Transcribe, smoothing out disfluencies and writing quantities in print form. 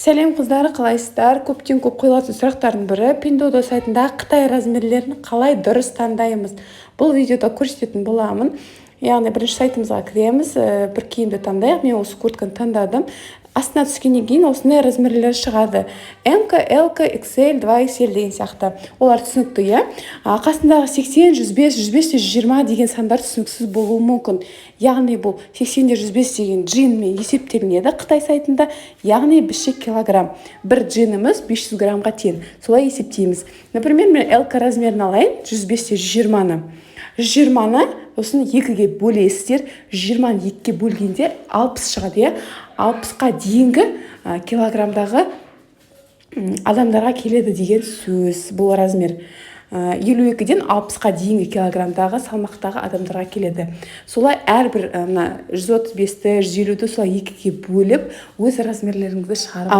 Сәлем, қыздар, қалайсыздар? Көптен көп қойылатын сұрақтардың бірі: Пиндуодуо сайтындағы қытай размерлерін қалай дұрыс таңдаймыз? Бұл видеода көрсететін боламын. Яғни бірінші сайтымызға кіреміз, бір киімді таңдайық. Мен осы куртканы таңдадым. Астына түскеннен кейін осындай размерлер шығады: М, Л, XL, 2XL деген сияқты. Олар түсінікті, иә. Қасындағы 80, 105, 105 те 120 деген сандар түсініксіз болуы мүмкін. Яғни бұл 80 де 105 деген джинмен есептелінеді қытай сайтында, яғни бізше килограмм. Бір джиніміз 500 граммға тең, солай есептейміз. Например, мен Л размерін алайын, 105 те 120-ны. 120-ны сосын екіге бөлесіздер. 120-ны екіге бөлгенде 60 шығады, иә. 60-қа дейінгі килограммдағы адамдарға келеді деген сөз бұл размер. 52-ден 60-қа дейінгі килограммдағы салмақтағы адамдарға келеді. Солай әрбір мына 135-ті, 150-ді солай екіге бөліп, өз размерлеріңізді шығарып